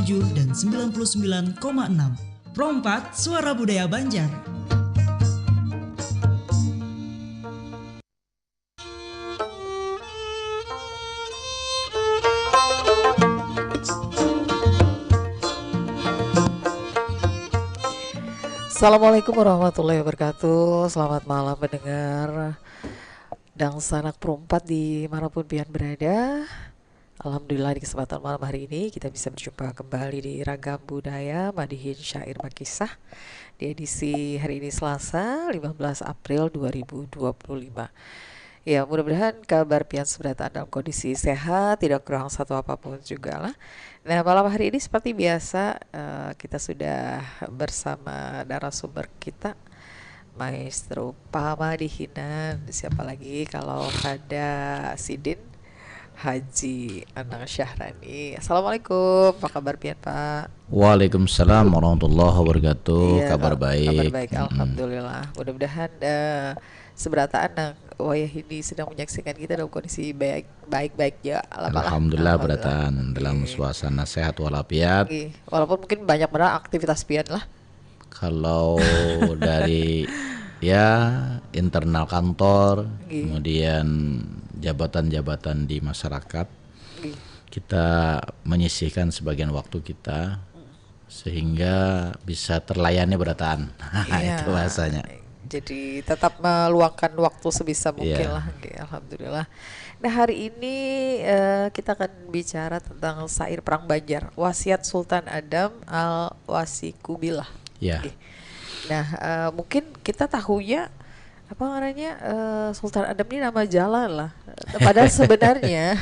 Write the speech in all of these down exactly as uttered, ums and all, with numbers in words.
dan sembilan puluh sembilan koma enam. Pro empat, Suara Budaya Banjar. Assalamualaikum warahmatullahi wabarakatuh. Selamat malam pendengar Dangsanak Pro empat di manapun pian berada. Alhamdulillah, di kesempatan malam hari ini kita bisa berjumpa kembali di Ragam Budaya Madihin Syair Bakisah di edisi hari ini, Selasa, lima belas April dua ribu dua puluh lima. Ya, mudah-mudahan kabar pian seberataan dalam kondisi sehat, tidak kurang satu apapun juga lah. Nah, malam hari ini seperti biasa, eh, kita sudah bersama narasumber kita, Maestro Pamadihinan. Siapa lagi kalau kada sidin, Haji Anang Syahrani. Assalamualaikum, apa kabar pian, Pak? Waalaikumsalam warahmatullahi wabarakatuh. Iya, Kabar kab- baik. Kabar baik, Mm-mm. Alhamdulillah. Mudah-mudahan, eh, seberataan nang wayah ini sedang menyaksikan kita dalam kondisi baik, baik-baik ya. Apalah. Alhamdulillah, Alhamdulillah. berataan dalam Oke. Suasana sehat walafiat. Oke. Walaupun mungkin banyak benar aktivitas pian lah. Kalau dari, ya, internal kantor, Oke. Kemudian jabatan-jabatan di masyarakat, Oke. Kita menyisihkan sebagian waktu kita sehingga bisa terlayani berataan. Iya. Itu bahasanya. Jadi tetap meluangkan waktu sebisa mungkin Iya. lah. Oke, alhamdulillah. Nah, hari ini, eh, kita akan bicara tentang syair Perang Banjar, wasiat Sultan Adam Al Wasikubillah. Ya. Oke. Nah, eh, mungkin kita tahunya apa namanya, eh, Sultan Adam ini nama jalan lah. Padahal sebenarnya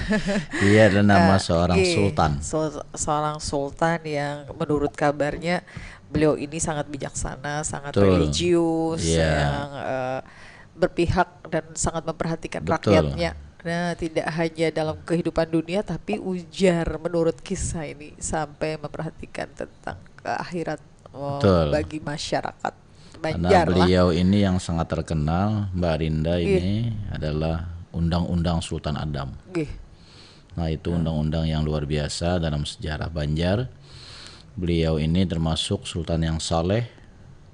Dia adalah nama eh, seorang iya, sultan. se- seorang sultan yang menurut kabarnya beliau ini sangat bijaksana, sangat Betul. religius, Iya. yang eh, berpihak dan sangat memperhatikan Betul. rakyatnya. Nah, tidak hanya dalam kehidupan dunia, tapi ujar menurut kisah ini sampai memperhatikan tentang ke akhirat, oh, Betul. bagi masyarakat Karena Banjar lah. Beliau ini yang sangat terkenal, Mbak Rinda, Iya. Ini adalah Undang-Undang Sultan Adam. Nggih. Nah, itu undang-undang yang luar biasa dalam sejarah Banjar. Beliau ini termasuk sultan yang saleh.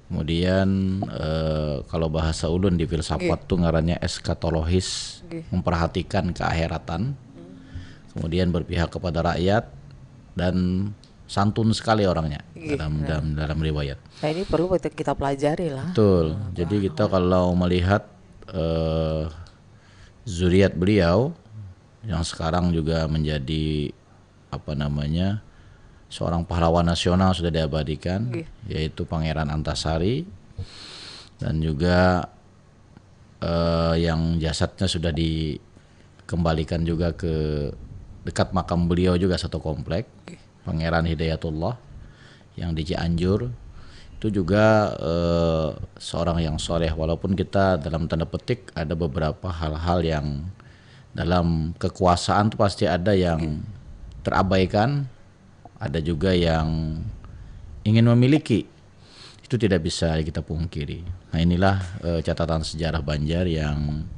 Kemudian, eh, kalau bahasa ulun di filsafat Nggih. Tuh ngarannya eskatologis, Nggih. Memperhatikan keakhiratan, kemudian berpihak kepada rakyat dan santun sekali orangnya. Nggih, dalam nah. dalam dalam riwayat. Nah, ini perlu kita, kita pelajari lah. Betul. Jadi kita kalau melihat, eh, zuriat beliau yang sekarang juga menjadi, apa namanya, seorang pahlawan nasional sudah diabadikan, Nggih. Yaitu Pangeran Antasari, dan juga, eh, yang jasadnya sudah dikembalikan juga ke dekat makam beliau juga satu komplek, Pangeran Hidayatullah yang di Cianjur. Itu juga, eh, seorang yang soleh, walaupun kita dalam tanda petik ada beberapa hal-hal yang dalam kekuasaan tuh pasti ada yang terabaikan, ada juga yang ingin memiliki. Itu tidak bisa kita pungkiri. Nah, inilah, eh, catatan sejarah Banjar yang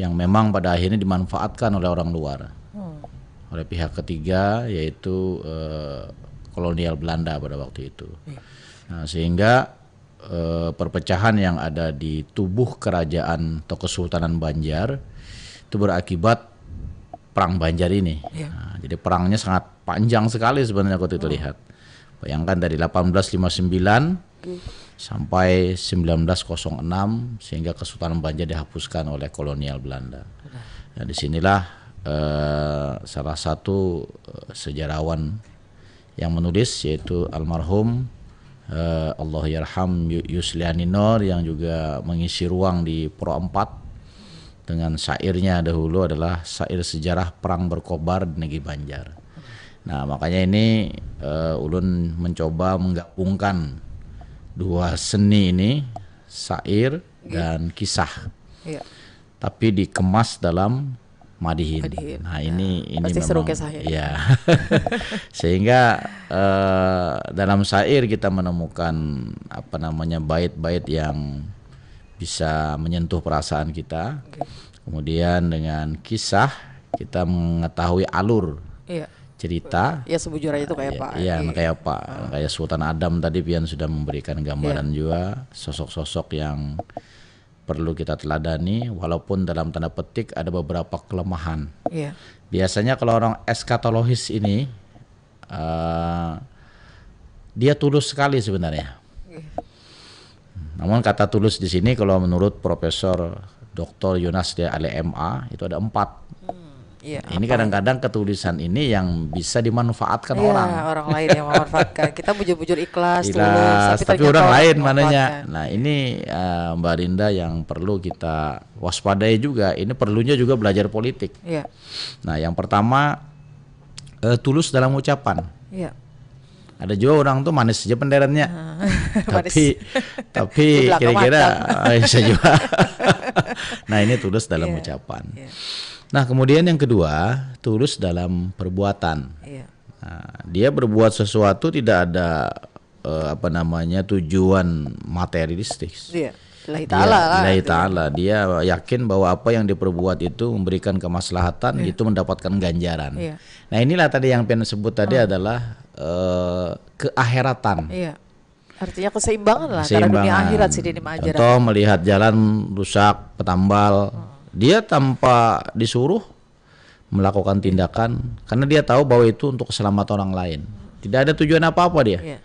yang memang pada akhirnya dimanfaatkan oleh orang luar, Hmm. oleh pihak ketiga, yaitu, eh, kolonial Belanda pada waktu itu. Iya. Nah, sehingga, eh, perpecahan yang ada di tubuh kerajaan atau Kesultanan Banjar itu berakibat Perang Banjar ini. Iya. Nah, jadi perangnya sangat panjang sekali sebenarnya kalau kita lihat. Bayangkan dari delapan belas lima sembilan sampai sembilan belas kosong enam, sehingga Kesultanan Banjar dihapuskan oleh kolonial Belanda. Nah, di sinilah, eh, salah satu, eh, sejarawan yang menulis, yaitu almarhum, eh, Allahyarham Yu-, Yusliani Nur, yang juga mengisi ruang di Pro empat dengan syairnya dahulu adalah syair sejarah Perang Berkobar di Negeri Banjar. Nah, makanya ini, eh, ulun mencoba menggabungkan dua seni ini, syair dan kisah. Iya. Tapi dikemas dalam madihin. Madihin. Nah, ini ini Pasti seru memang kisahnya. Iya. Sehingga, eh, dalam syair kita menemukan, apa namanya, bait-bait yang bisa menyentuh perasaan kita. Kemudian dengan kisah kita mengetahui alur Iya. cerita. Ya sebujur aja tuh kayak apa. Iya, kayak apa? Kayak Sultan Adam tadi, pian sudah memberikan gambaran juga sosok-sosok yang perlu kita teladani, walaupun dalam tanda petik ada beberapa kelemahan. Iya. Biasanya kalau orang eskatologis ini, eh, dia tulus sekali sebenarnya. Iya. Namun kata tulus di sini, kalau menurut Profesor Doktor Yunus, dia ahli M A, itu ada empat. Iya. Ini kadang-kadang ketulisan ini yang bisa dimanfaatkan Iya, orang. Orang lain yang memanfaatkan. Kita bujur-bujur ikhlas, tulus, Jelas, tapi ternyata orang lain yang mananya. memanfaatkan. Nah, ini, eh, Mbak Rinda, yang perlu kita waspadai juga. Ini perlunya juga belajar politik. Iya. Nah, yang pertama, eh, tulus dalam ucapan. Iya. Ada juga orang tuh manis aja penderannya. Manis. Tapi tapi Di belakang kira-kira mata. eh, bisa juga. Nah, ini tulus dalam Iya. Ucapan. Iya. Nah, kemudian yang kedua, tulus dalam perbuatan. Iya. Nah, dia berbuat sesuatu tidak ada, eh, apa namanya, tujuan materialistik. Iya. Lillahi Dia, ta'ala lah. lillahi ta'ala. Dia yakin bahwa apa yang diperbuat itu memberikan kemaslahatan, itu mendapatkan ganjaran. Iya. Nah, inilah tadi yang pengen sebut tadi adalah, eh, keakhiratan. Iya. Artinya keseimbangan lah antara dunia Keseimbangan. Akhirat sih, ini mah ajaran. Contoh, melihat jalan rusak, petambal, dia tanpa disuruh melakukan tindakan karena dia tahu bahwa itu untuk keselamatan orang lain. Tidak ada tujuan apa-apa dia. Iya.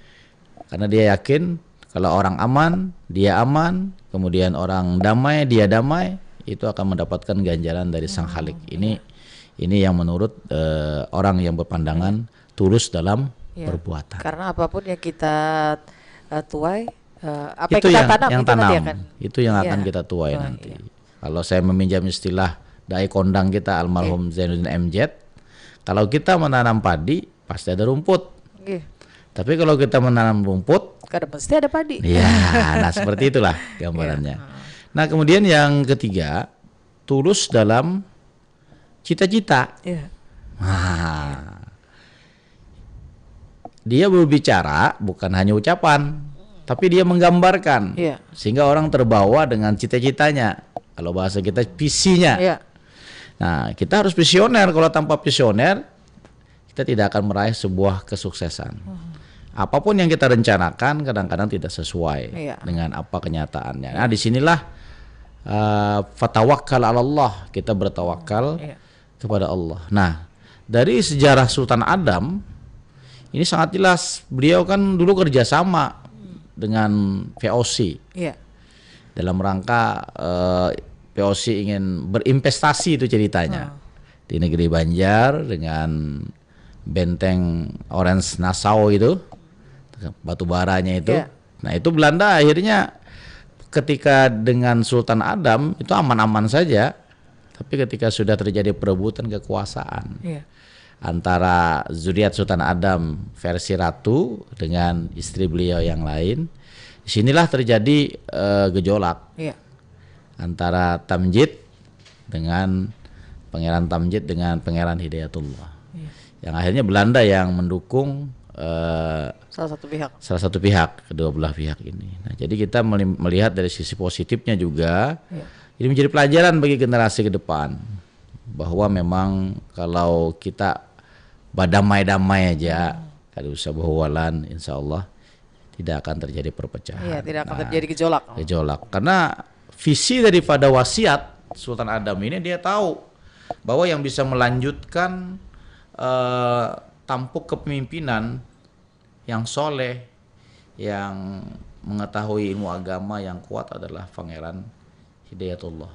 Karena dia yakin kalau orang aman, dia aman, kemudian orang damai, dia damai, itu akan mendapatkan ganjaran dari Sang Khalik. Ini ini yang menurut, eh, orang yang berpandangan tulus dalam Iya. perbuatan. Karena apapun yang kita eh, tuai, eh, apa Itu yang kita yang tanam, yang itu tanam. nanti akan. Itu yang akan Iya. kita tuai Tuai, nanti. Iya. Kalau saya meminjam istilah dai kondang kita, almarhum Zainuddin M Z, kalau kita menanam padi, pasti ada rumput. Iya. Tapi kalau kita menanam rumput, Kada mesti ada padi. ya, nah, seperti itulah gambarannya. Nah, kemudian yang ketiga, tulus dalam cita-cita. Iya. Nah, dia berbicara bukan hanya ucapan, tapi dia menggambarkan, Iya. Sehingga orang terbawa dengan cita-citanya. Kalau bahasa kita, visinya. Iya. Nah, kita harus visioner. Kalau tanpa visioner, kita tidak akan meraih sebuah kesuksesan. Apapun yang kita rencanakan, kadang-kadang tidak sesuai Iya. dengan apa kenyataannya. Nah, disinilah, eh, fatawakkal ala Allah, kita bertawakal Iya. kepada Allah. Nah, dari sejarah Sultan Adam ini sangat jelas. Beliau kan dulu kerjasama dengan V O C Iya. dalam rangka, eh, V O C ingin berinvestasi, itu ceritanya, di negeri Banjar dengan benteng Orange Nassau itu, batu baranya itu. Iya. Nah, itu Belanda akhirnya ketika dengan Sultan Adam itu aman-aman saja, tapi ketika sudah terjadi perebutan kekuasaan Iya. antara zuriat Sultan Adam versi ratu dengan istri beliau yang lain, disinilah terjadi, eh, gejolak Iya. antara Tamjid dengan Pangeran Tamjid dengan Pangeran Hidayatullah. Iya. Yang akhirnya Belanda yang mendukung, eh, Salah satu pihak. salah satu pihak, kedua belah pihak ini. Nah, jadi kita meli- melihat dari sisi positifnya juga. Iya. Ini menjadi pelajaran bagi generasi ke depan bahwa memang kalau kita badamai-damai aja, kada usah bahualan, insya Allah tidak akan terjadi perpecahan. Iya, tidak akan Nah, terjadi gejolak. gejolak. Karena visi daripada wasiat Sultan Adam ini, dia tahu bahwa yang bisa melanjutkan, eh, tampuk kepemimpinan yang soleh, yang mengetahui ilmu agama yang kuat adalah Pangeran Hidayatullah.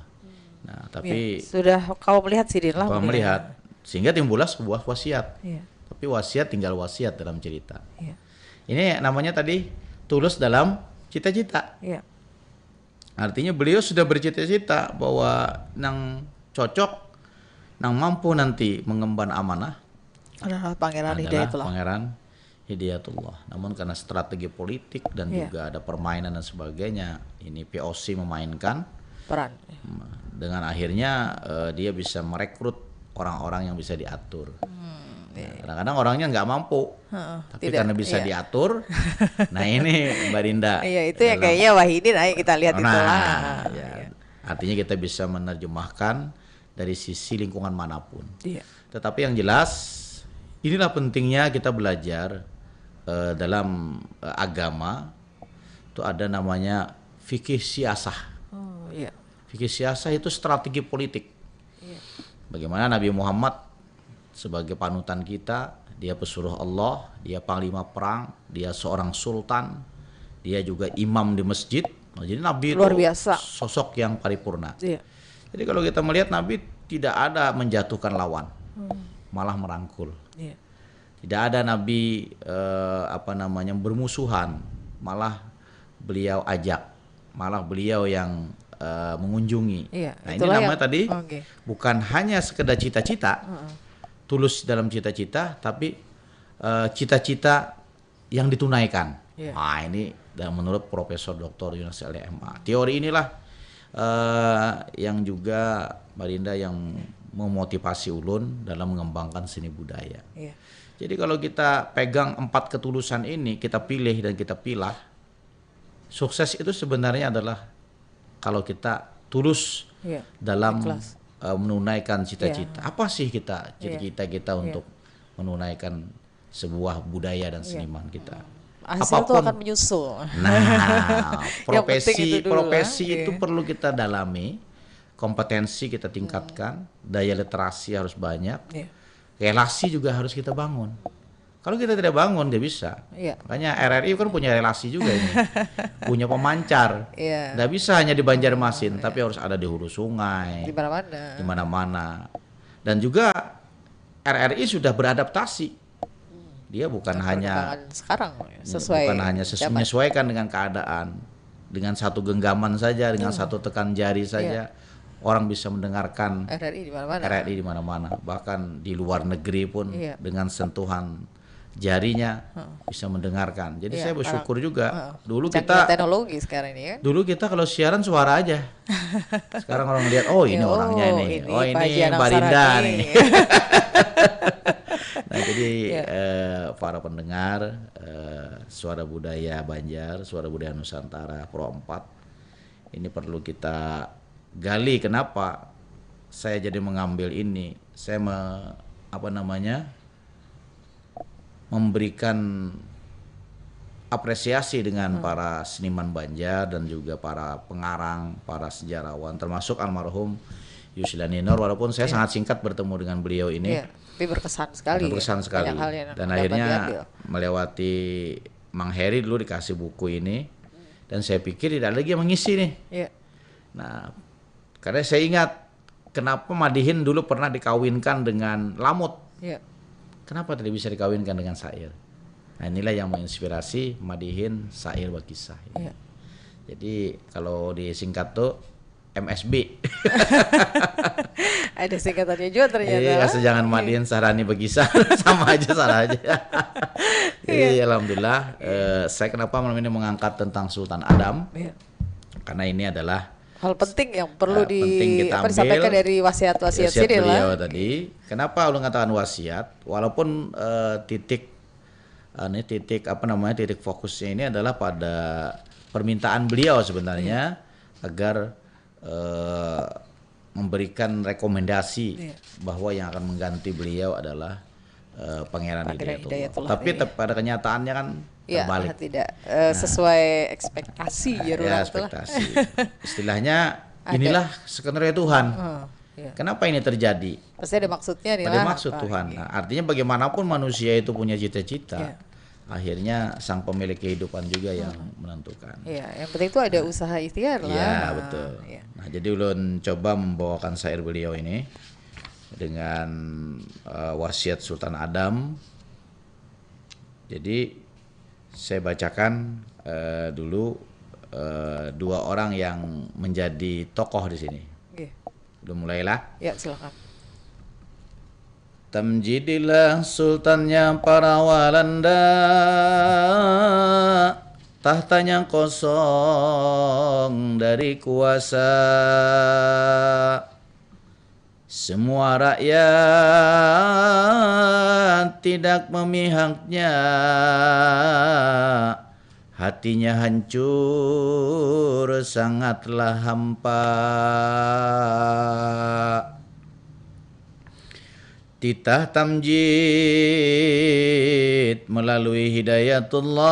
Nah, tapi Ya, sudah kau melihat sidin lah. Apa Bunda. Melihat, sehingga timbullah sebuah wasiat. Iya. Tapi wasiat tinggal wasiat dalam cerita. Iya. Ini namanya tadi tulus dalam cita-cita. Iya. Artinya beliau sudah bercita-cita bahwa nang cocok, nang mampu nanti mengemban amanah Adalah Pangeran adalah Hidayatullah. Pangeran Hidayatullah. Namun karena strategi politik dan Iya. juga ada permainan dan sebagainya, ini V O C memainkan. Peran. Dengan akhirnya, eh, dia bisa merekrut orang-orang yang bisa diatur. Hmm, iya. Kadang-kadang orangnya nggak mampu, Heeh, tapi tidak, karena bisa iya. Diatur, nah, ini Mbak Rinda. Iya, itu yang kayaknya Wahidin, ayo kita lihat itu Nah, lah. ya. Artinya kita bisa menerjemahkan dari sisi lingkungan manapun. Iya. Tetapi yang jelas, Inilah pentingnya kita belajar uh, dalam uh, agama itu ada namanya fikih siasah. Oh, iya. Fikih siasah itu strategi politik. Iya. Bagaimana Nabi Muhammad sebagai panutan kita, dia pesuruh Allah, dia panglima perang, dia seorang sultan, dia juga imam di masjid. Nah, jadi Nabi Luar itu biasa. Sosok yang paripurna. Iya. Jadi kalau kita melihat Nabi tidak ada menjatuhkan lawan, malah merangkul. Iya. Tidak ada Nabi eh, apa namanya bermusuhan, malah beliau ajak, malah beliau yang eh, mengunjungi. Iya, Nah, ini itulah namanya yang- tadi Oke. bukan hanya sekedar cita-cita, Heeh. tulus dalam cita-cita, tapi eh, cita-cita yang ditunaikan. Iya. Nah, ini dan menurut Profesor Doktor Yunus L M A. Teori inilah eh, yang juga Barinda yang memotivasi ulun dalam mengembangkan seni budaya. Iya. Jadi kalau kita pegang empat ketulusan ini, kita pilih dan kita pilah, sukses itu sebenarnya adalah kalau kita tulus Iya. dalam Ikhlas. eh, menunaikan cita-cita. Iya. Apa sih kita Iya. cita-cita kita Iya. Untuk menunaikan sebuah budaya dan Iya. Seniman kita? Hasil tuh Apapun akan menyusul. Nah, Yang penting profesi itu dulu profesi lah. itu Iya. Perlu kita dalami, kompetensi kita tingkatkan, daya literasi harus banyak, Iya. relasi juga harus kita bangun. Kalau kita tidak bangun, nggak bisa. Iya. Makanya R R I kan punya relasi juga ini, punya pemancar. Iya. Nggak bisa hanya di Banjarmasin, tapi harus ada di hulu sungai, Di mana-mana. di mana-mana. Dan juga R R I sudah beradaptasi. Dia bukan hanya Perkembangan sekarang ya, sesuai bukan hanya ses- zaman. Menyesuaikan dengan keadaan, dengan satu genggaman saja, dengan Hmm. satu tekan jari saja, Iya. Orang bisa mendengarkan R R I di mana-mana. R R I di mana-mana, bahkan di luar negeri pun Iya. Dengan sentuhan jarinya Heeh. Bisa mendengarkan. Jadi Iya, saya bersyukur karena- juga. Heeh. Dulu Canggih kita teknologi sekarang ini kan. Dulu kita kalau siaran suara aja. Sekarang orang lihat, "Oh, ini Ya, orangnya oh, ini. ini Oh, Pak ini Haji Anam Barinda Sarani. Nih." Nah, jadi Ya. Eh, para pendengar eh, Suara Budaya Banjar, Suara Budaya Nusantara Pro empat, ini perlu kita gali. Kenapa saya jadi mengambil ini? Saya me, apa namanya? Memberikan apresiasi dengan hmm. para seniman Banjar dan juga para pengarang, para sejarawan, termasuk almarhum Yusila Ninor. Walaupun saya ya. sangat singkat bertemu dengan beliau ini, ya, tapi berkesan sekali. Berkesan sekali. Dan akhirnya melewati Mang Heri dulu dikasih buku ini, dan saya pikir tidak ada lagi yang mengisi nih. Ya. Nah, karena saya ingat kenapa Madihin dulu pernah dikawinkan dengan Lamut. Ya. Kenapa tidak bisa dikawinkan dengan Sair? Nah, inilah yang menginspirasi Madihin Sair Bakisah. Ya. Jadi kalau disingkat tuh M S B. Ada singkatannya juga ternyata. Iya, sejangan Madihin Sahrani Bakisah sama aja salah aja. Jadi iya. Alhamdulillah, iya. Eh, saya kenapa malam ini mengangkat tentang Sultan Adam? Iya. Karena ini adalah hal penting yang perlu uh, di, penting kita ambil, disampaikan dari wasiat-wasiat sini lah. Tadi. Kenapa ulun katakan wasiat? Walaupun uh, titik uh, ini titik apa namanya titik fokusnya ini adalah pada permintaan beliau sebenarnya hmm. agar uh, memberikan rekomendasi yeah. bahwa yang akan mengganti beliau adalah uh, Pangeran Hidayatullah. Hidayatullah. Tapi yeah. pada kenyataannya kan ya, terbalik. Tidak uh, nah, sesuai ekspektasi ya, ya ekspektasi. Istilahnya inilah skenario Tuhan. Uh, ya. Kenapa ini terjadi? Pasti ada maksudnya nih. Ada maksud Tuhan. Nah, artinya bagaimanapun manusia itu punya cita-cita. Ya. Akhirnya sang pemilik kehidupan juga yang hmm. menentukan. Iya, yang penting itu ada usaha ikhtiar lah. Iya, betul. Ya. Nah, jadi ulun coba membawakan syair beliau ini dengan uh, wasiat Sultan Adam. Jadi saya bacakan uh, dulu uh, dua orang yang menjadi tokoh di sini. Oke. Udah mulailah. Ya, silakan. Tamjidilah sultannya para Walanda, tahtanya kosong dari kuasa. Semua rakyat tidak memihaknya, hatinya hancur sangatlah hampa. Titah Tamjid melalui Hidayatullah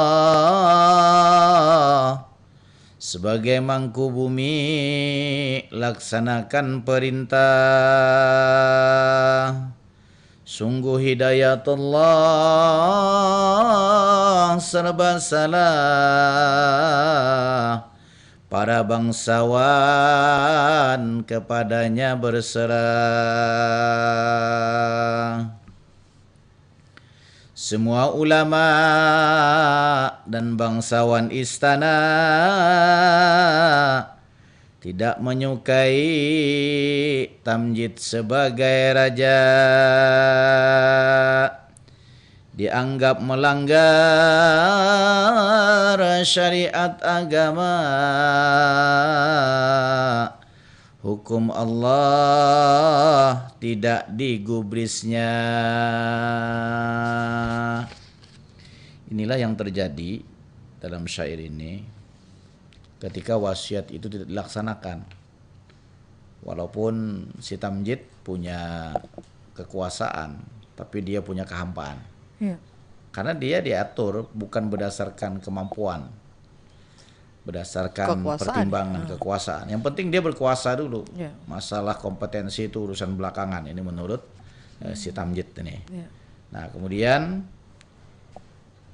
sebagai mangku bumi, laksanakan perintah. Sungguh Hidayatullah serba salah, para bangsawan kepadanya berserah. Semua ulama dan bangsawan istana tidak menyukai Tamjid sebagai raja. Dianggap melanggar syariat agama. Hukum Allah tidak digubrisnya. Inilah yang terjadi dalam syair ini, ketika wasiat itu tidak dilaksanakan. Walaupun si Tamjid punya kekuasaan, tapi dia punya kehampaan. Iya. Karena dia diatur bukan berdasarkan kemampuan, berdasarkan Kekuasaan, pertimbangan ah. kekuasaan. Yang penting dia berkuasa dulu. Iya. Masalah kompetensi itu urusan belakangan. Ini menurut eh, si Tamjid ini. Iya. Nah, kemudian,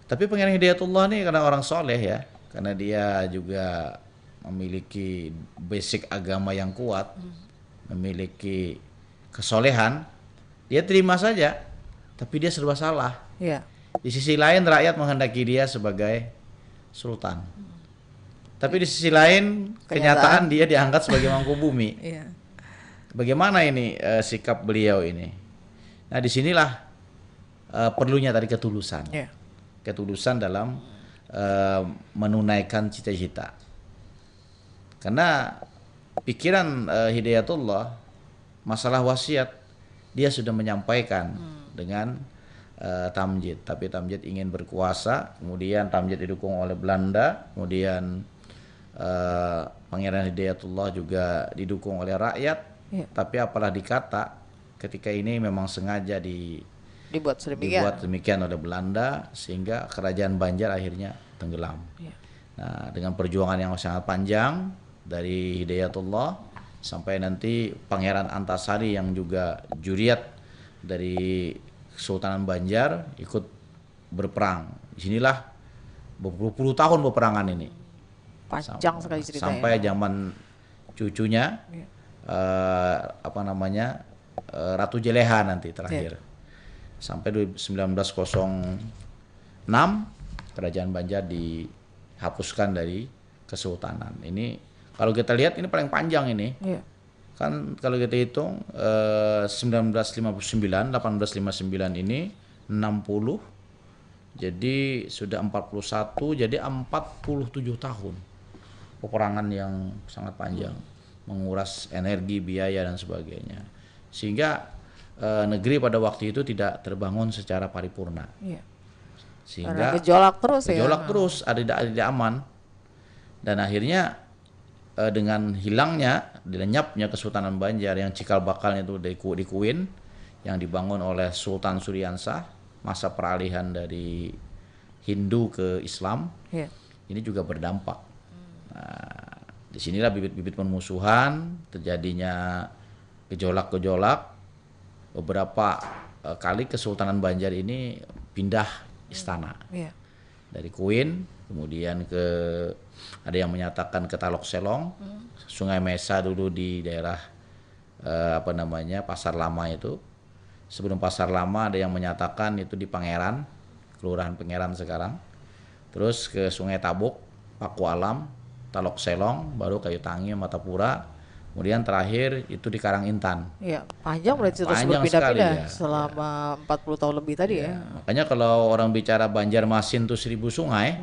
tapi Pangeran Hidayatullah nih karena orang soleh ya, karena dia juga memiliki basic agama yang kuat, memiliki kesolehan, dia terima saja. Tapi dia serba salah. Iya. Di sisi lain, rakyat menghendaki dia sebagai sultan. Tapi di sisi lain, Kenyataan. kenyataan dia diangkat sebagai mangku bumi. Iya. Bagaimana ini eh, sikap beliau ini? Nah, disinilah eh, perlunya tadi ketulusan. Iya. Ketulusan dalam eh, menunaikan cita-cita. Karena pikiran eh, Hidayatullah, masalah wasiat, dia sudah menyampaikan dengan eh, Tamjid. Tapi Tamjid ingin berkuasa, kemudian Tamjid didukung oleh Belanda, kemudian eh, Pangeran Hidayatullah juga didukung oleh rakyat. Iya. Tapi apalah dikata, ketika ini memang sengaja di Dibuat sedemikian. dibuat demikian oleh Belanda, sehingga kerajaan Banjar akhirnya tenggelam. Iya. Nah, dengan perjuangan yang sangat panjang dari Hidayatullah sampai nanti Pangeran Antasari yang juga juriat dari Kesultanan Banjar ikut berperang. Di sinilah berpuluh-puluh tahun peperangan ini. Panjang sekali ceritanya. Sampai zaman cucunya Iya. eh, apa namanya eh, Ratu Jeleha nanti terakhir. Sampai du- sembilan belas kosong enam kerajaan Banjar dihapuskan dari kesultanan. Ini kalau kita lihat ini paling panjang ini. Iya. Kan kalau kita hitung eh, sembilan belas lima puluh sembilan, delapan belas lima sembilan ini enam puluh. Jadi sudah empat puluh satu, jadi empat puluh tujuh tahun. Peperangan yang sangat panjang, menguras energi, biaya dan sebagainya. Sehingga eh, negeri pada waktu itu tidak terbangun secara paripurna. Iya. Sehingga Karena gejolak terus ya. Gejolak terus, ada tidak ada tidak aman. Dan akhirnya eh, dengan hilangnya, dilenyapnya Kesultanan Banjar yang cikal bakalnya itu di, Ku- di Kuin yang dibangun oleh Sultan Suriansah masa peralihan dari Hindu ke Islam, Iya. ini juga berdampak. Nah, di sinilah bibit-bibit permusuhan, terjadinya gejolak-gejolak. Beberapa eh, kali Kesultanan Banjar ini pindah istana. Iya. Dari Kuin, kemudian ke ada yang menyatakan ke Talok Selong, Sungai Mesa dulu di daerah eh, apa namanya Pasar Lama itu. Sebelum Pasar Lama ada yang menyatakan itu di Pangeran, Kelurahan Pangeran sekarang. Terus ke Sungai Tabuk, Paku Alam, Talok Selong, baru Kayu Tangi, Martapura. Kemudian terakhir itu di Karang Intan. Iya, panjang berarti terus Panjang berpindah-pindah sekali, ya. Selama empat puluh tahun lebih tadi ya. Makanya kalau orang bicara Banjarmasin itu seribu sungai,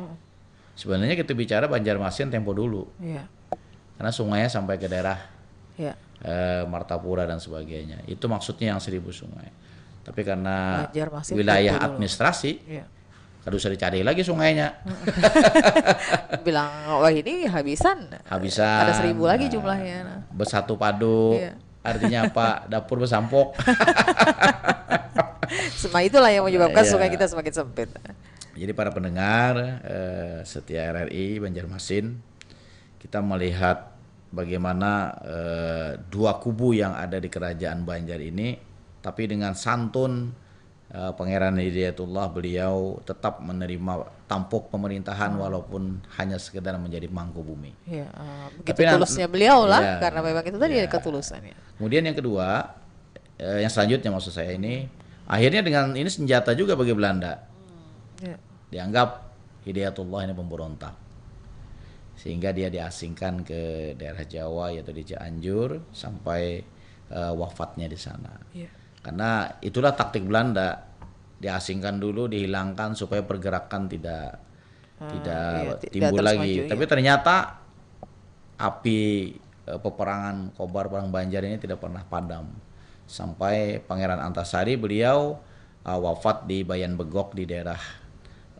sebenarnya kita bicara Banjarmasin tempo dulu. Iya. Karena sungainya sampai ke daerah Iya. eh, Martapura dan sebagainya. Itu maksudnya yang seribu sungai. Tapi karena Banjarmasin wilayah tempo dulu. Administrasi, Iya. kada usah dicari lagi sungainya. Bilang, "Wah, ini habisan." Habisan. Ada seribu lagi Nah, jumlahnya. Nah. Bersatu padu. Iya. Artinya apa? Dapur besampok. Nah, itulah yang menyebabkan Iya. Sungai kita semakin sempit. Jadi para pendengar eh, setia R R I Banjarmasin, kita melihat bagaimana eh, dua kubu yang ada di kerajaan Banjar ini, tapi dengan santun eh, Pangeran Hidayatullah, beliau tetap menerima tampuk pemerintahan walaupun hanya sekedar menjadi mangku bumi. Ya, eh, begitu Tapi nan- tulusnya beliau lah, iya. Karena memang itu tadi Iya. Ketulusan ya. Kemudian yang kedua, eh, yang selanjutnya maksud saya ini, akhirnya dengan ini senjata juga bagi Belanda. Ya. Dianggap Hidayatullah ini pemberontak. Sehingga dia diasingkan ke daerah Jawa, yaitu di Cianjur, sampai eh, wafatnya di sana. Ya. Karena itulah taktik Belanda, diasingkan dulu, dihilangkan supaya pergerakan tidak Ah, tidak iya, ti- timbul tidak terus lagi. maju, Tapi iya. Ternyata api eh, peperangan Kobar, perang Banjar ini tidak pernah padam sampai Pangeran Antasari, beliau eh, wafat di Bayan Begok di daerah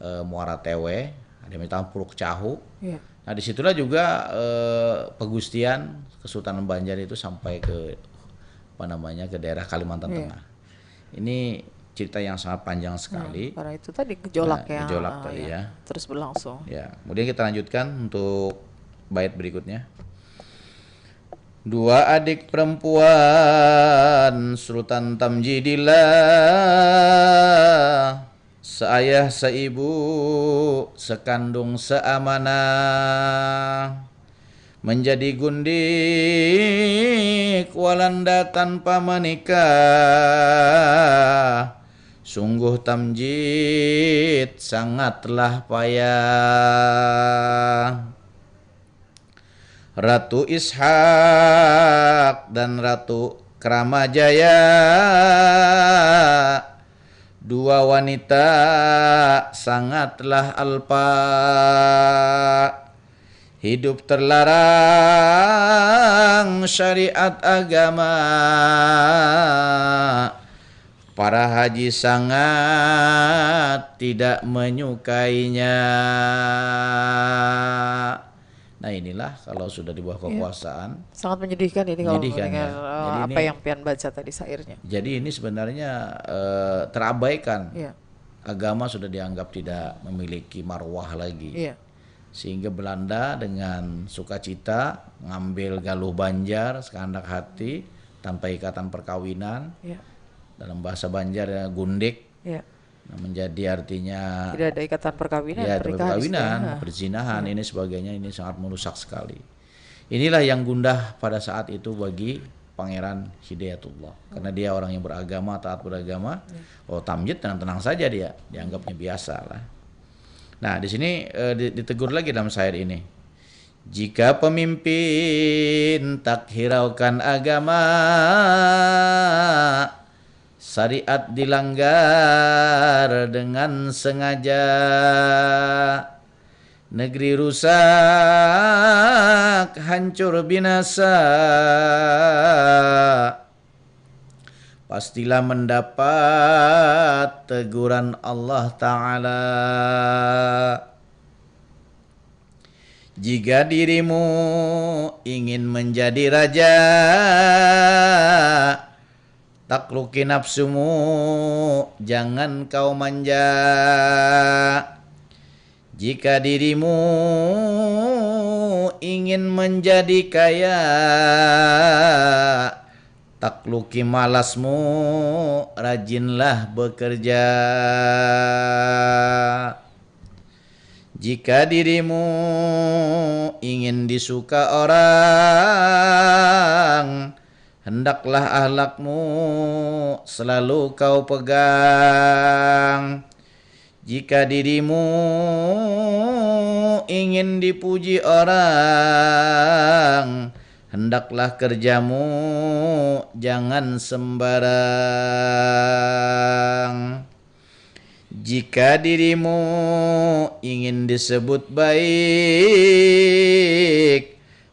eh, Muara Tewe, ada yang bilang Puruk Cahu. Ya. Nah, disitulah juga eh, pegustian Kesultanan Banjar itu sampai ke apa namanya, ke daerah Kalimantan Iya. Tengah. Ini cerita yang sangat panjang sekali. Karena itu tadi gejolak Nah, yang gejolak ah, tadi, ya, ya. Terus berlangsung. Ya, kemudian kita lanjutkan untuk bait berikutnya. Dua adik perempuan Sultan Tamjidillah, seayah seibu, sekandung seamanah, menjadi gundik Walanda tanpa menikah. Sungguh Tamjid sangatlah payah. Ratu Ishak dan Ratu Kramajaya, dua wanita sangatlah alpa. Hidup terlarang syariat agama. Para haji sangat tidak menyukainya. Nah, inilah kalau sudah di bawah kekuasaan. Sangat menyedihkan ini kalau Menyedihkan, mendengar ya. eh, Jadi apa ini- yang pian baca tadi syairnya. Jadi ini sebenarnya eh, terabaikan. Iya. Agama sudah dianggap tidak memiliki marwah lagi. Iya. Sehingga Belanda dengan sukacita ngambil Galuh Banjar sekehendak hati tanpa ikatan perkawinan. Iya. Dalam bahasa Banjar ya, gundik. Iya. Nah, menjadi artinya Tidak ada ikatan perkawinan, ya, pernikahan perkawinan, istilahnya. Perzinahan, ini sebagainya, ini sangat merusak sekali. Inilah yang gundah pada saat itu bagi Pangeran Hidayatullah. Karena dia orang yang beragama, taat beragama. Oh, Tamjid tenang-tenang saja dia, dianggapnya biasa lah. Nah, di sini eh, di- ditegur lagi dalam syair ini. Jika pemimpin tak hiraukan agama, syariat dilanggar dengan sengaja, negeri rusak, hancur binasa, pastilah mendapat teguran Allah Ta'ala. Jika dirimu ingin menjadi raja, takluki nafsumu, jangan kau manja. Jika dirimu ingin menjadi kaya, takluki malasmu, rajinlah bekerja. Jika dirimu ingin disuka orang, hendaklah ahlakmu selalu kau pegang. Jika dirimu ingin dipuji orang, hendaklah kerjamu jangan sembarang. Jika dirimu ingin disebut baik,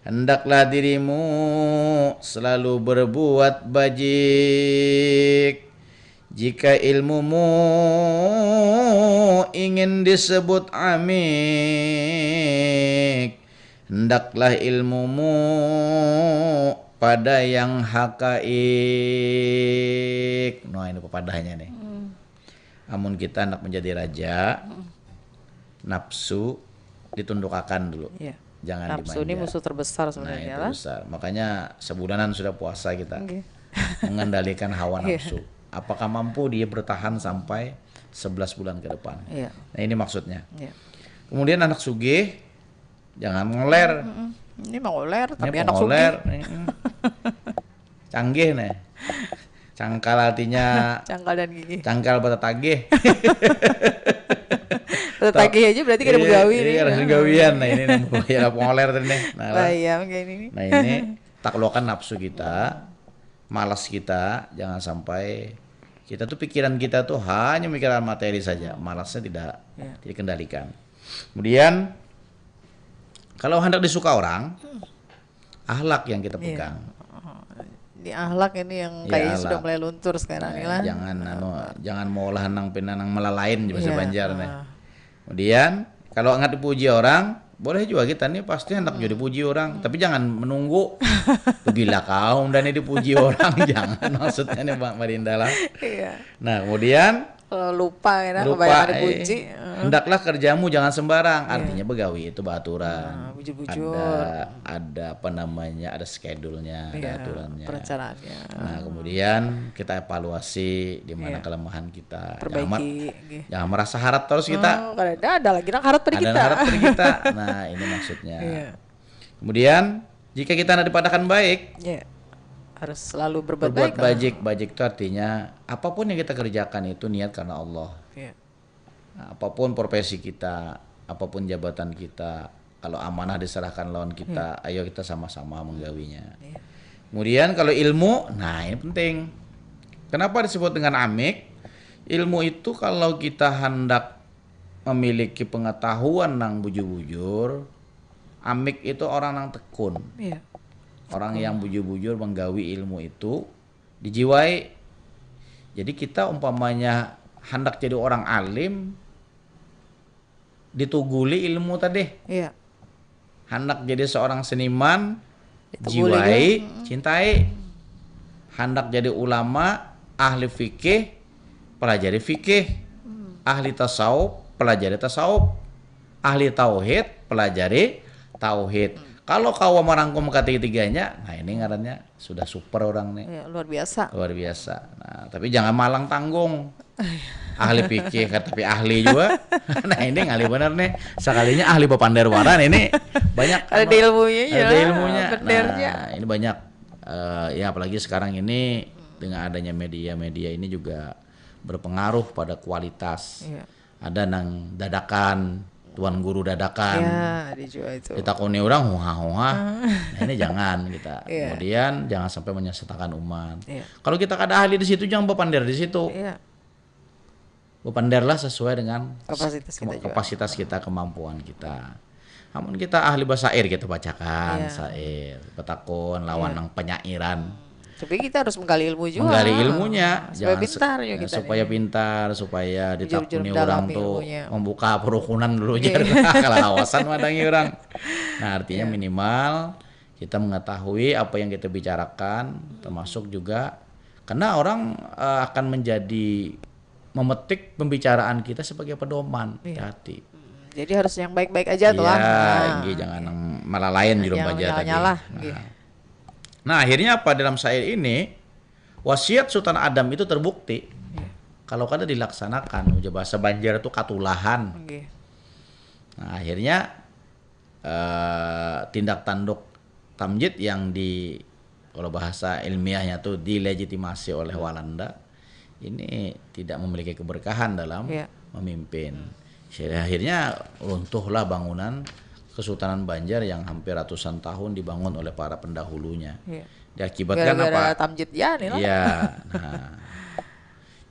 hendaklah dirimu selalu berbuat bajik. Jika ilmumu ingin disebut amik, hendaklah ilmumu pada yang hakaik. Nah, ini pepadahnya nih. Amun kita hendak menjadi raja, nafsu ditundukakan dulu. Iya. Jangan Nafsu ini dimanja. Musuh terbesar Nah, sebenarnya itu lah. Besar. Makanya sebulanan sudah puasa kita. Oke. Mengendalikan hawa Iya. Nafsu. Apakah mampu dia bertahan sampai sebelas bulan ke depan? Iya. Nah, ini maksudnya. Iya. Kemudian anak sugih, jangan ngoler. Mm-mm. Ini mau ngoler, Ini tapi anak pengoler. sugih. Mm-mm. Canggih nih. Cangkal artinya Cangkal dan gigi. Cangkal bata tagih. Bata tagih aja berarti kada Iya, begawi iya, nih. Kada gawian. Nah, ini nang bahaya lah pengoler tadi nih. Nah, lah. Bahaya kayak ini. Nah, ini takluakan nafsu kita, malas kita, jangan sampai kita tuh pikiran kita tuh hanya mikiran materi saja, malasnya tidak Iya. tidak kendalikan. Kemudian kalau hendak disuka orang, akhlak yang kita Iya. Pegang. Oh, di akhlak ini yang Ya, kayaknya sudah akhlak. Mulai luntur sekarang Nah, ini lah. Jangan anu, jangan maulah nang pina nang melalain bahasa Iya, Banjar nih. ah. Kemudian kalau hendak dipuji orang, boleh juga kita nih pasti hendak juga dipuji orang, tapi jangan menunggu bila kau dan dipuji orang, jangan maksudnya nih Mbak Marinda lah. Iya. Nah, kemudian Kalau lupa ya, lupa kebanyakan eh, dipuji. Heeh. Hendaklah kerjamu jangan sembarang. Iya. Artinya begawi itu beraturan. Ah, bujur-bujur. Ada ada apa namanya? Ada schedule-nya, ada Iya, aturannya. Perencanaannya. Nah, kemudian kita evaluasi di mana Iya. kelemahan kita. Jangan, mer- Perbaiki. Nggih. jangan merasa harat terus kita. Oh, kada ada, ada lagi nang harat pada Ada kita. Nang harat pada kita. Nah, ini maksudnya. Iya. Kemudian jika kita hendak dipadahkan baik, Iya. Harus selalu berbuat, berbuat baik. Bajik, bajik itu artinya apapun yang kita kerjakan itu niat karena Allah. Iya. Nah, apapun profesi kita, apapun jabatan kita, kalau amanah diserahkan lawan kita, ayo kita sama-sama menggawinya. Iya. Kemudian kalau ilmu, nah ini penting. Kenapa disebut dengan amik? Ilmu itu kalau kita hendak memiliki pengetahuan nang bujur-bujur, amik itu orang nang tekun. Iya. Orang yang bujur-bujur menggawi ilmu itu dijiwai. Jadi kita umpamanya hendak jadi orang alim, dituguli ilmu tadi. Iya. Hendak jadi seorang seniman, Dituguli jiwai, kan? Cintai. Hendak jadi ulama, ahli fikih, pelajari fikih. Ahli tasawuf, pelajari tasawuf. Ahli tauhid, pelajari tauhid. Kalau kawa merangkum ketiga-tiganya, nah ini ngarannya sudah super orang nih. Iya, luar biasa. Luar biasa. Nah, tapi jangan malang tanggung. Ahli fikih kan, tapi ahli juga. Nah, ini ngalih bener nih. Sekalinya ahli bapander waran ini banyak Ada anu, ilmunya ya. ada ilmunya. Bendernya. Nah, ini banyak eh, ya apalagi sekarang ini dengan adanya media-media ini juga berpengaruh pada kualitas. Iya. Ada nang dadakan, tuan guru dadakan. Ya, ada juga itu. Ditakuni orang huha-huha. Nah, ini jangan kita. Iya. Kemudian jangan sampai menyesatkan umat. Iya. Kalau kita kada ahli di situ, jangan bapander di situ. Iya. Bapanderlah sesuai dengan Kapasitas kita kema- juga. Kapasitas kita, kemampuan kita. Namun kita ahli basair, kita bacakan Iya. sair, betakun lawan Iya. Nang penyairan. Tapi kita harus menggali ilmu juga. Menggali ilmunya, Supaya jangan se- pintar juga kita supaya nih. Pintar, supaya Bujur-bujur ditakuni mendalami orang tuh ilmunya. Membuka perukunan dulu Iya. Jar. Kalau lawasan madangi orang. Nah, artinya Iya. Minimal kita mengetahui apa yang kita bicarakan, termasuk juga karena orang eh, akan menjadi memetik pembicaraan kita sebagai pedoman. Iya. Hati. Hmm, jadi harus yang baik-baik aja tuh lah. Iya, Nah, inggih, jangan yang malah lain juru Jangan baja tadi. nyalah-nyalah, Nah. Nggih. Nah, akhirnya apa, dalam syair ini wasiat Sultan Adam itu terbukti. Iya. Kalau kada dilaksanakan, ujar bahasa Banjar itu katulahan. Nggih. Nah, akhirnya eh, tindak tanduk tamjid yang di, kalau bahasa ilmiahnya tuh, dilegitimasi oleh Walanda ini tidak memiliki keberkahan dalam Iya. Memimpin. Sehingga akhirnya runtuhlah bangunan Kesultanan Banjar yang hampir ratusan tahun dibangun oleh para pendahulunya. Iya. Diakibatkan Gara-gara apa? Tamjid ya nih lah. Iya. Nah.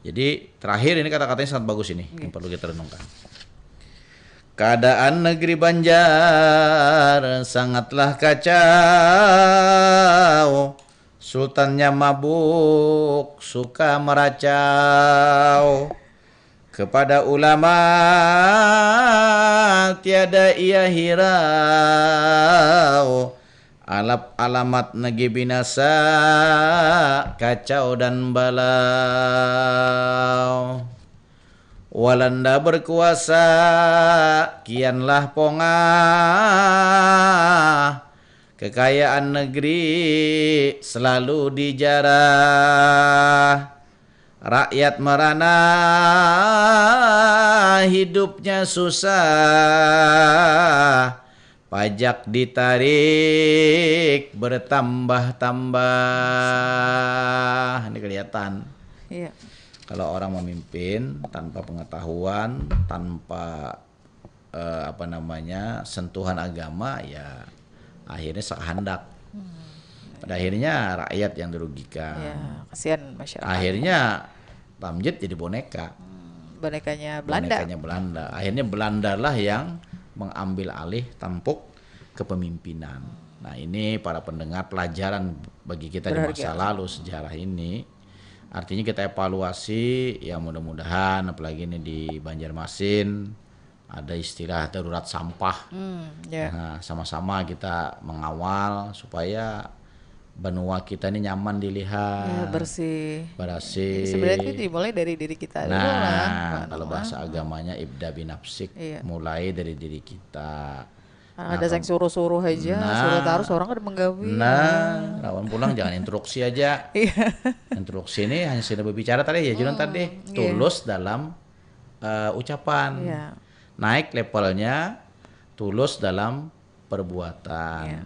Jadi terakhir ini kata-katanya sangat bagus ini yang perlu kita renungkan. Keadaan negeri Banjar sangatlah kacau. Sultannya mabuk, suka meracau. Kepada ulama tiada ia hirau. Alap alamat negeri binasa, kacau dan balau. Walanda berkuasa, kianlah pongah. Kekayaan negeri selalu dijarah. Rakyat merana hidupnya susah. Pajak ditarik bertambah-tambah. Ini kelihatan. Iya. Kalau orang memimpin tanpa pengetahuan, tanpa eh, apa namanya, sentuhan agama, ya akhirnya sekehendak. Pada akhirnya rakyat yang dirugikan. Ya, kasihan masyarakat. Akhirnya Tamjid jadi boneka. Hmm, bonekanya Belanda. Bonekanya Belanda. Akhirnya Belanda lah yang mengambil alih tampuk kepemimpinan. Nah, ini para pendengar, pelajaran bagi kita di masa Berharga. Lalu sejarah ini. Artinya kita evaluasi, ya mudah-mudahan, apalagi ini di Banjarmasin ada istilah darurat sampah. Hmm, ya. Nah, sama-sama kita mengawal supaya benua kita ini nyaman dilihat, Ya, bersih. Berasih. Jadi sebenarnya itu dimulai dari diri kita dulu Nah, lah. kalau bahasa agamanya ibda binafsik, Iya. Mulai dari diri kita. Karena ada yang suruh-suruh aja, Nah. Suruh tarus orang kada menggawi. Nah, lawan pulang jangan instruksi aja. Iya. Instruksi ini hanya sudah berbicara tadi ya, Junan tadi. iya. Tulus dalam eh, ucapan. Iya. Naik levelnya, tulus dalam perbuatan. Iya.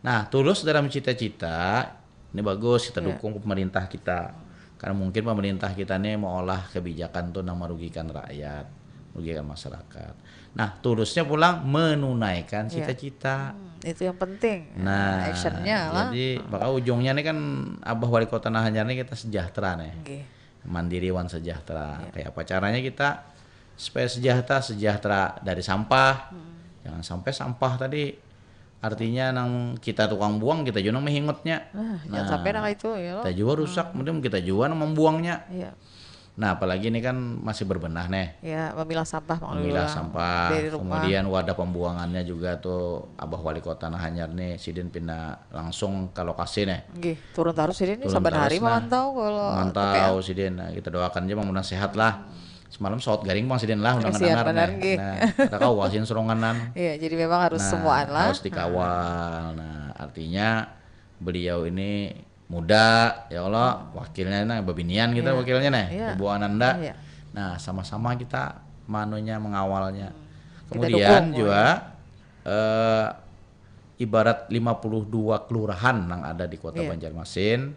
Nah, tulus dalam cita-cita, ini bagus, kita Iya. Dukung pemerintah kita. Karena mungkin pemerintah kita nih mengolah kebijakan tuh yang merugikan rakyat, merugikan masyarakat. Nah, tulusnya pulang menunaikan Iya. cita-cita. Hmm, itu yang penting. Nah, Actionnya lah. Jadi, maka ujungnya nih kan Abah Wali Kota Nahanyar nih kita sejahtera nih. Oke. Mandiri wan sejahtera. Iya. Kayak apa caranya kita supaya sejahtera? Sejahtera dari sampah. Hmm. Jangan sampai sampah tadi artinya nang kita tukang buang, kita juga nang mehingutnya. Nah, jangan sampai nang itu ya loh. Kita juga rusak, mungkin kita juga nang membuangnya. Iya. Nah, apalagi ini kan masih berbenah nih. Ya, memilah sampah Mang Memilah Lula. Sampah, Dari rumah. Kemudian wadah pembuangannya juga tuh Abah Wali Kota Nahanyar nih, sidin pindah langsung ke lokasi nih. Nggih, turun tarus sidin nih Turun saban hari tarus, nah. Mantau kalau Mantau sidin. Nah, kita doakan aja mudah-mudahan sehat lah. Semalam saut garing pang sidin lah, udah Kasihan ngedengar banar, nih. nggih. Nah, ada kawa sidin seronganan. Iya, jadi memang harus Nah, semuaan lah. Harus dikawal. Nah, artinya beliau ini muda, ya Allah, wakilnya nah babinian gitu Iya. Wakilnya nih, Iya. Ibu Ananda. Iya. Nah, sama-sama kita manunya mengawalnya. Kita Kemudian dukung, juga eh, ibarat lima puluh dua kelurahan yang ada di Kota Iya. Banjarmasin,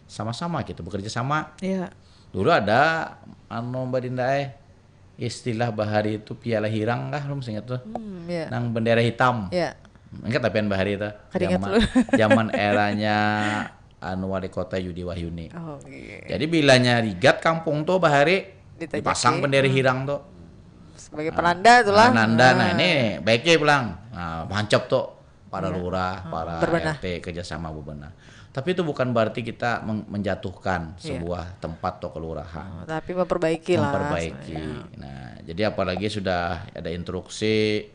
sama-sama kita bekerja sama. Iya. Dulu ada anu Mbak Dinda eh, istilah bahari itu piala hirang kah, lu masih ingat tuh? Hmm, iya. Nang bendera hitam. Iya. Ingat tapi bahari itu. Kada ingat Zaman, lu. Zaman eranya anu wali kota Yudi Wahyuni. Oh, iya. Jadi bilanya rigat kampung tuh bahari Ditajaki. Dipasang bendera hirang tuh. Sebagai penanda tuh lah. Penanda, nah, ini baiknya pulang. Nah, mancap tuh para Iya. lurah, para Berbenah. R T kerjasama berbenah. Tapi itu bukan berarti kita meng- menjatuhkan Iya. sebuah tempat atau kelurahan. Oh, tapi memperbaiki lah. Memperbaiki. Sebenarnya. Nah, jadi apalagi sudah ada instruksi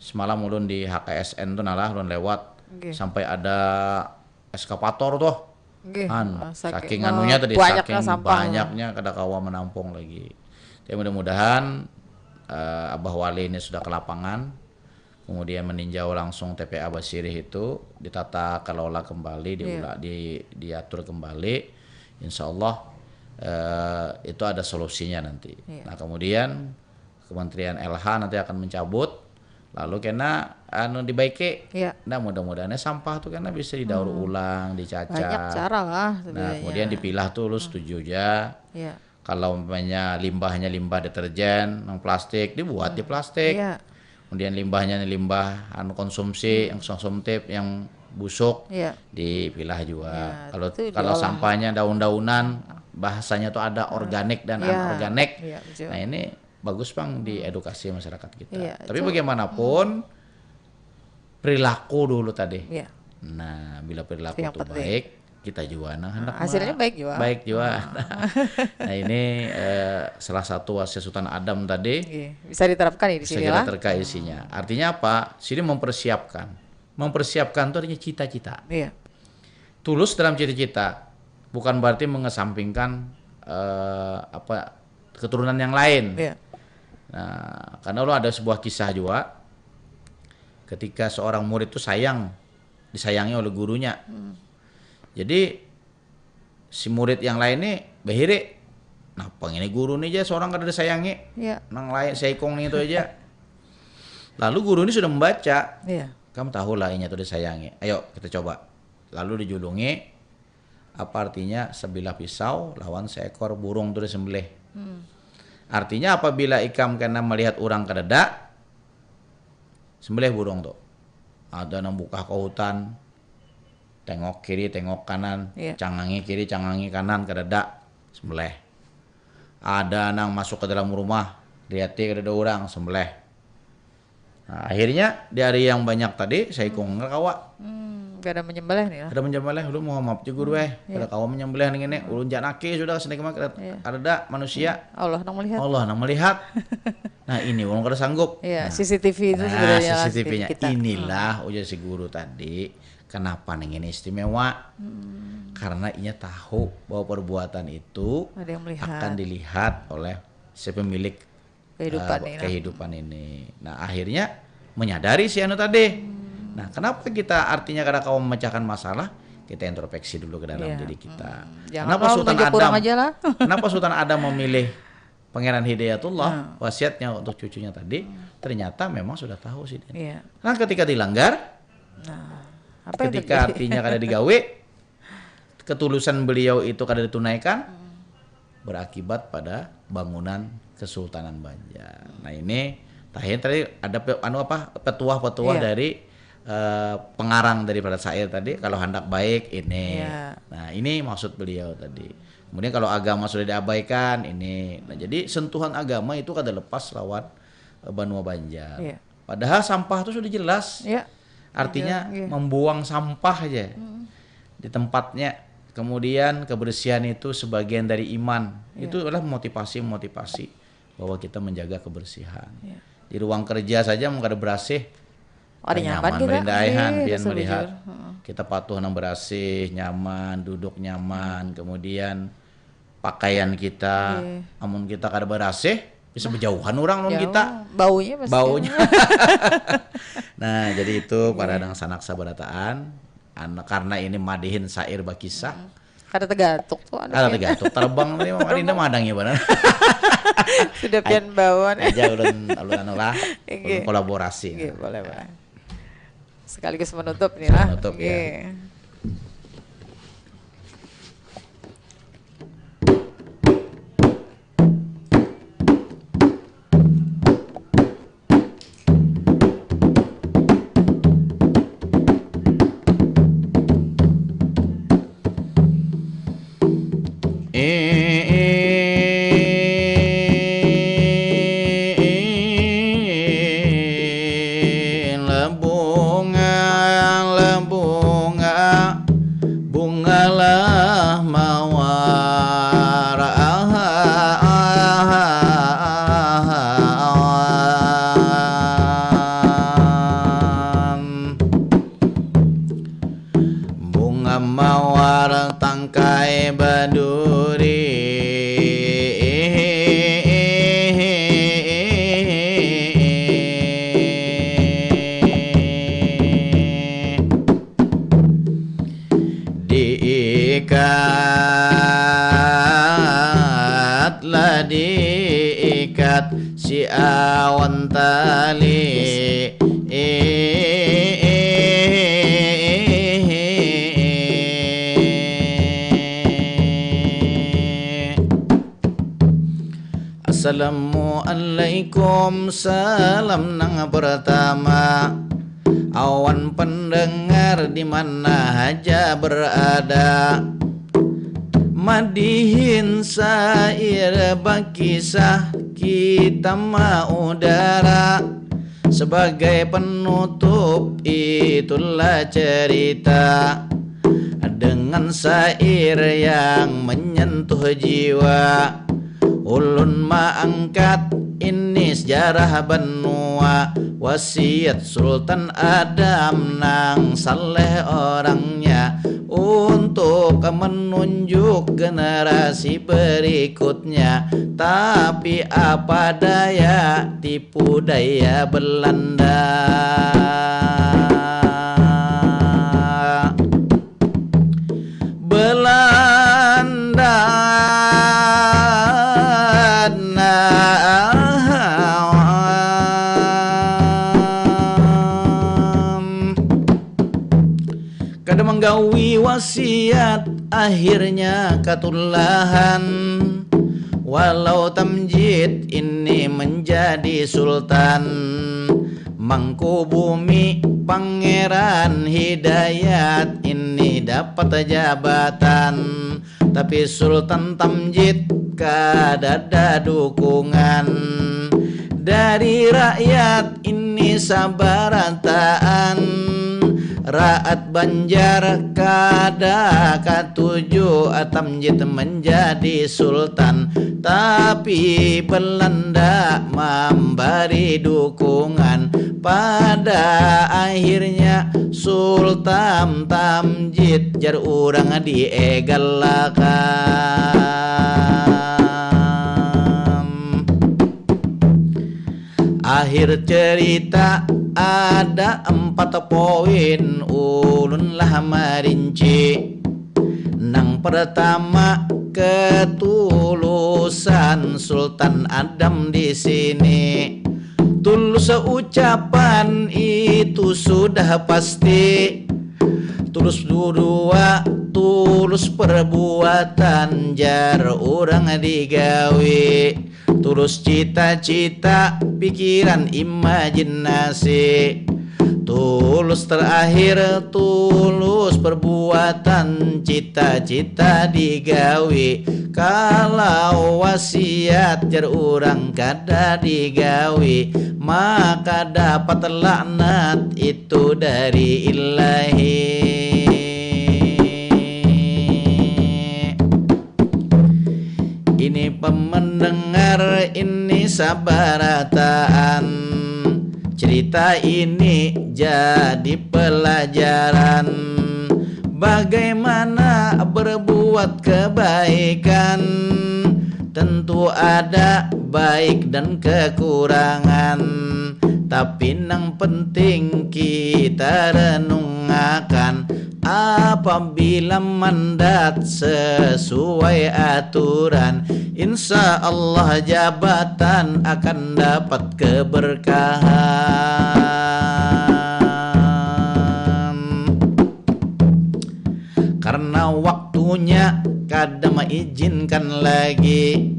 semalam ulun di H K S N tuh nalah ulun lewat Oke. Sampai ada eskavator tuh. Nggih, Han, eh, saking me- anunya tadi banyaknya saking sampah. Banyaknya kada kawa menampung lagi. Tapi mudah-mudahan eh, Abah Wali ini sudah ke lapangan, kemudian meninjau langsung T P A Basirih itu ditata kelola kembali, Iya. diulang, di, diatur kembali. Insya Allah eh, itu ada solusinya nanti. Iya. Nah kemudian Kementerian L H nanti akan mencabut, lalu kena anu dibaiki. Iya. Nah mudah-mudahannya sampah tuh kena bisa didaur ulang, dicacah. Banyak cara lah Nah, sebenarnya. Kemudian dipilah tuh lu setuju aja. Iya. Kalau umpamanya limbahnya limbah deterjen, yang plastik dibuat di plastik. Iya. Kemudian limbahnya limbah anu konsumsi, yang konsumtif, yang busuk Iya. dipilah juga. Ya, Kalau itu kalau diolah. Sampahnya daun-daunan, bahasanya tuh ada organik dan Iya. anorganik. Iya, betul. Nah ini bagus pang diedukasi masyarakat kita. Iya, Tapi itu- bagaimanapun perilaku dulu tadi. Iya. Nah bila perilaku Itu yang itu penting. Baik, kita juga nah hendak Hasilnya ma- baik juga. Baik juga. Nah ini eh, salah satu wasiat Sultan Adam tadi. Nggih, bisa diterapkan ya di sini Segera lah. Terkait isinya. Artinya apa? Sini mempersiapkan. Mempersiapkan itu artinya cita-cita. Iya. Tulus dalam cita-cita bukan berarti mengesampingkan eh, apa keturunan yang lain. Iya. Nah, karena lo ada sebuah kisah juga, ketika seorang murid tuh sayang, disayangi oleh gurunya. Hmm. Jadi si murid yang lain nih bahiri, napa ini guru nih aja seorang kada disayangi, ya. Nang lain seikong nih itu aja. Lalu guru ini sudah membaca, ya. Kamu tahu lah inya tuh disayangi. Ayo kita coba. Lalu dijulungi, apa artinya sebilah pisau lawan seekor burung tuh disembelih. Hmm. Artinya apabila ikam kena melihat orang kadada, sembelih burung tuh. Ada nang bukah ke hutan, tengok kiri, tengok kanan, iya. Cangangi kiri, cangangi kanan, kadada, sembelih. Ada nang masuk ke dalam rumah, lihat kadada orang, sembelih. Nah, akhirnya di hari yang banyak tadi, saya ikung hmm. Kawa. Hmm, kada menyembelih nih lah. Kada menyembelih, lu mau maaf juga hmm, eh. Iya. Kada kawa menyembelih nih ini, hmm. Ulun janaki sudah sini kemana, iya. Ada manusia. Allah nang melihat. Allah nang melihat. Nah, ini orang kada sanggup. Iya, nah, C C T V itu nah, sebenarnya C C T V-nya. Inilah hmm. Ujar si guru tadi, kenapa nih ini istimewa? Hmm. Karena inya tahu bahwa perbuatan itu akan dilihat oleh si pemilik kehidupan, uh, ini, kehidupan ini. Nah, akhirnya menyadari si anu tadi. Hmm. Nah, kenapa kita artinya kada kawa memecahkan masalah? Kita introspeksi dulu ke dalam yeah. Diri kita. Hmm. Kenapa Sultan Adam? Aja lah. Kenapa Sultan Adam memilih Pangeran Hidayatullah, hmm. Wasiatnya untuk cucunya tadi? Hmm. Ternyata memang sudah tahu sih dia. Yeah. Nah, ketika dilanggar, nah, apa ketika artinya kada digawe, ketulusan beliau itu kada ditunaikan, hmm. Berakibat pada bangunan Kesultanan Banjar. Nah, ini terakhir tadi ada pe, anu apa, petuah-petuah iya. Dari uh, pengarang daripada syair tadi, kalau hendak baik ini. Iya. Nah, ini maksud beliau tadi. Kemudian kalau agama sudah diabaikan ini. Nah, jadi sentuhan agama itu kada lepas lawan uh, banua Banjar. Iya. Padahal sampah itu sudah jelas. Ya. Artinya ya, ya. Membuang sampah aja hmm. Di tempatnya. Kemudian kebersihan itu sebagian dari iman. Ya. Itu adalah motivasi-motivasi bahwa kita menjaga kebersihan. Ya. Di ruang kerja saja mau kada berasih. Oh, ada nyaman, nyaman kita. Merindaihan, iya, pian melihat. Hmm. Kita patuh nang berasih, nyaman, duduk nyaman, hmm. Kemudian pakaian kita, iya. Amun kita kada berasih, bisa berjauhan orang kita. Baunya pasti. Baunya. Nah, jadi itu para iya. Dangsanak sabarataan, karena ini madihin syair bakisah. Hmm. Kada tergantung tuh. Kada tergantung, terbang tadi mama Dinda madang ya benar. Sudah pian bawa nih. Aja ulun ulun anu lah, ulun kolaborasi. Iya, boleh, boleh. Sekaligus menutup nih lah. Menutup ya. Iya. Lebunga, lebunga, bungalah mawar. Bunga mawar tangkai baduri. Diikat lah diikat si awan tali. Assalamualaikum, salam nang pertama. Awan pendengar di mana haja berada. Madihin sair bakisah kita maudara. Sebagai penutup itulah cerita dengan sair yang menyentuh jiwa. Ulun maangkat ini sejarah benua, wasiat Sultan Adam nang saleh orangnya untuk untuk menunjuk generasi berikutnya, tapi apa daya, tipu daya Belanda. Belanda. Kada menggawi wasiat, akhirnya katulahan. Walau Tamjid ini menjadi sultan, Mangkubumi Pangeran Hidayat ini dapat jabatan, tapi Sultan Tamjid kadada dukungan dari rakyat ini sabarataan. Raat Banjar kada katuju Tamjid menjadi sultan, tapi Belanda mambari dukungan. Pada akhirnya Sultan Tamjid jar urang diegalakan. Akhir cerita ada empat poin ulun lah marinci. Nang pertama, ketulusan Sultan Adam di sini. Tulus ucapan itu sudah pasti. Tulus dua, tulus perbuatan jar urang digawi. Tulus cita-cita, pikiran, imajinasi. Tulus terakhir, tulus perbuatan, cita-cita digawi. Kalau wasiat jar urang kada digawi, maka dapat laknat itu dari Ilahi. Ini pemendengar ini sabarataan, cerita ini jadi pelajaran. Bagaimana berbuat kebaikan, tentu ada baik dan kekurangan, tapi nang penting kita renungakan. Apabila mandat sesuai aturan, insya Allah jabatan akan dapat keberkahan. Karena waktunya kada maizinkan lagi,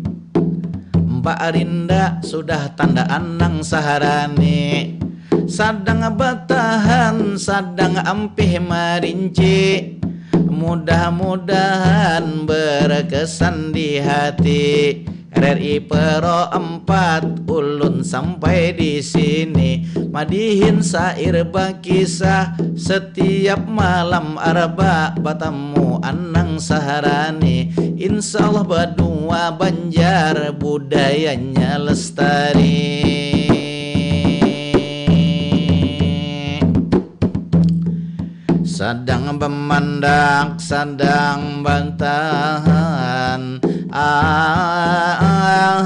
Mbak Arinda sudah tandaan nang saharani. Sadang batahan, sadang ampih marinci. Mudah-mudahan berkesan di hati. R R I Pro empat, ulun sampai di sini. Madihin sair bakisah, setiap malam Arba batamu anang saharani. Insya Allah badua Banjar budayanya lestari. Sadang bamandak, sadang batahan. Aham.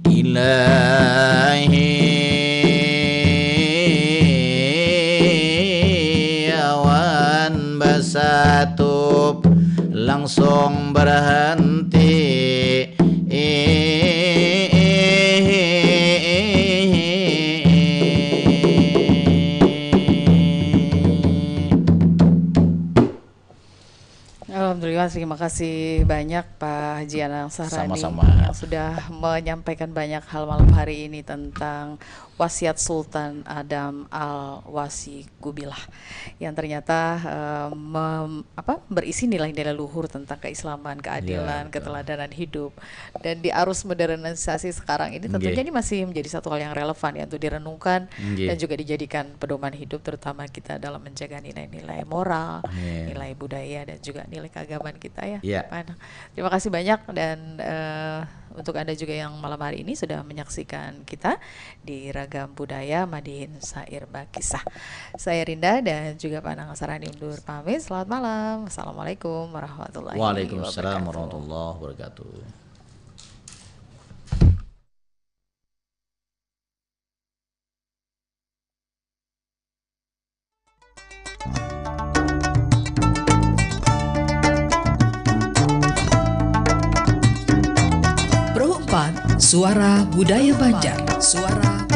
Ilahi awan basatup langsung berhenti. Alhamdulillah, terima kasih banyak Pak Haji Anang Sahrani. Sama-sama. Yang sudah menyampaikan banyak hal malam hari ini tentang wasiat Sultan Adam Al Wasi Gumilah yang ternyata eh, mem- apa berisi nilai-nilai luhur tentang keislaman, keadilan, ya, betul, keteladanan hidup. Dan di arus modernisasi sekarang ini tentunya, nggih, ini masih menjadi satu hal yang relevan ya untuk direnungkan, nggih, dan juga dijadikan pedoman hidup, terutama kita dalam menjaga nilai-nilai moral, amin, nilai budaya, dan juga nilai keagamaan kita ya, ya, Pak Anang. Terima kasih banyak dan eh, untuk Anda juga yang malam hari ini sudah menyaksikan kita di Ragam Budaya Madihin Sair Bakisah. Saya Rinda dan juga Pak Nang Sarani undur pamit. Selamat malam. Assalamualaikum warahmatullahi Waalaikumsalam wabarakatuh. Warahmatullahi wabarakatuh. Pro empat, Suara Budaya Banjar. Suara